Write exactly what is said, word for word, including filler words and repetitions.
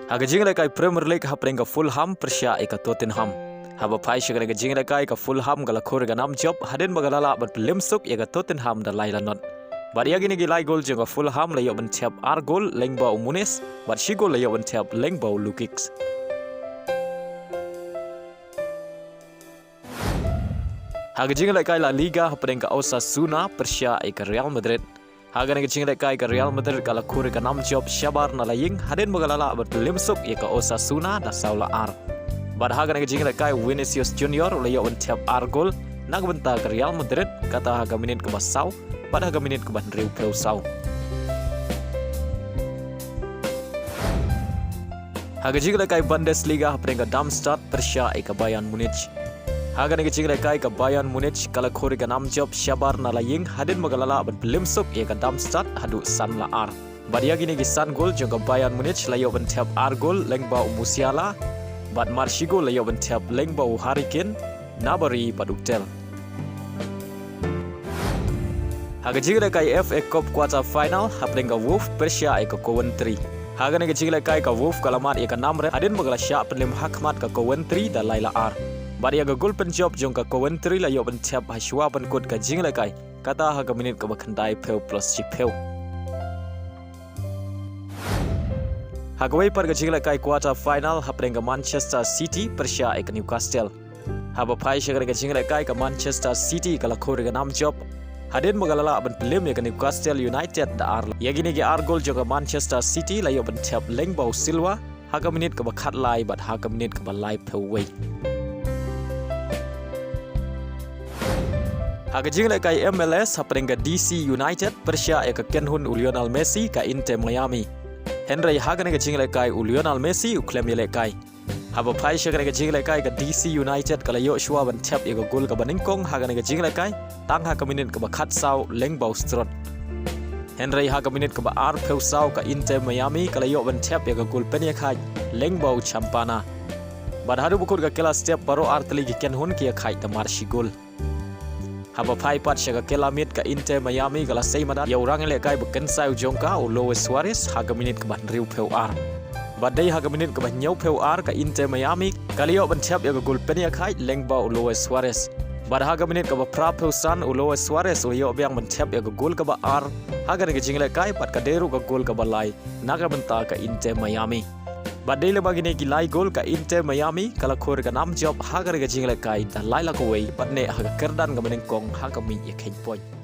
Ha ka jinglehkai Premier League hapdeng ka Fulham pyrshah ïa ka Tottenham. Haba phai sha kane ka jinglehkai ka Fulham ka la khur ïa ka nam jop hadien ba ka la lah ban pynlem suk ïa ka Tottenham da lai la not. Bad ïa kine ki lai gol jong ka Fulham la ïoh ban thep ar gol lyngba u Muniz, bad shi gol la ïoh ban thep lyngba u Lukic. Ha ka jinglehkai La Liga hapdeng ka Osasuna pyrshah ïa ka Real Madrid. Ha kane ka jinglehkai ka Real Madrid ka la khur ïa ka nam jop shabar na la ïing hadien ba ka la lah ban pynlem suk ïa ka Osasuna da saw la ar. Bad ha kane ka jinglehkai Vinicius Junior u la ïoh ban thep ar gol na ka bynta ka Real Madrid, kata ha ka minit kaba saw bad ha ka minit kaba hynriewphew saw. Ha ka jinglehkai Bundesliga hapdeng ka Darmstadt pyrshah ïa ka Bayern Munich. Ha kane ka jinglehkai ka Bayern Munich ka la khur ïa ka nam jop shabar na la ïing hadien ba ka la lah ban pynlem suk ïa ka Darmstadt haduh san la ar. Bad ïa kine ki san gol jong ka Bayern Munich la ïoh ban thep ar gol lyngba u Musiala, bad mar shi gol la ïoh ban thep lyngba u Harry Kane, Gnabry bad u Tell. Ha ka jinglehkai F A Cup quarter final hapdeng ka Wolves pyrshah ïa ka Coventry. Ha kane ka jinglehkai ka Wolves ka la mad ïa ka nam red hadien ba ka la shah pynlem ha khmat ka Coventry da lai la ar. Bad ïa ka gol pynjop jong ka Coventry la ïoh ban thep ha shuwa ban kut ka jinglehkai, kata ha ka minit kaba khyndaiphew plus shiphew. Ha kawei pat ka jinglehkai quarter final hapdeng ka Manchester City pyrshah ïa ka Newcastle. Haba phai sha kane ka jinglehkai ka Manchester City ka la khur ïa ka nam jop hadien ba ka la lah ban pynlem ïa ka Newcastle United da ar. Ïa kine ki ar gol jong ka Manchester City la ïoh ban thep lyngba u Silva ha ka minit kaba khatlai bad ha ka minit kaba laiphew wei. Ha ka jinglehkai M L S hapdeng ka D C United pyrshah ïa ka kynhun u Lionel Messi ka Inter Miami. Hynrei ha kane ka jinglehkai u Lionel Messi u khlem ïalehkai. Haba phai sha kane ka jinglehkai ka D C United ka la ïoh shuwa ban thep ïa ka gol kaba nyngkong ha kane ka jinglehkai tang ha ka minit kaba khatsaw lyngba u Stroot. Hynrei ha ka minit kaba arphew saw ka Inter Miami ka la ïoh ban thep ïa ka gol pynïakhaid lyngba u Campana. Bad haduh ba kut ka kylla step baroh artylli ki kynhun ki ïakhaid da mar shi gol. Haba phai pat sha ka kylla miet ka Inter Miami ka la sei madan ïa u rangïalehkai ba kynsai u jong ka u Luis Suarez ha ka minit kaba hynriewphew ar. Bad dei ha ka minit kaba hynñiewphew ar ka Inter Miami ka la ïoh ban thep ïa ka gol pynïakhaid lyngba u Luis Suarez. Bad ha ka minit kaba phraphew san u Luis Suarez u la ïoh biang ban thep ïa ka gol kaba ar ha kane ka jinglehkai bad ka dei ruh ka gol kaba lai na ka bynta ka Inter Miami. Bad dei lyngba kine ki lai gol ka Inter Miami ka la khur ïa ka nam jop ha kane ka jinglehkai da lai la kawei bad neh ha ka kyrdan kaba nyngkong ha ka mih ïakheiñ point.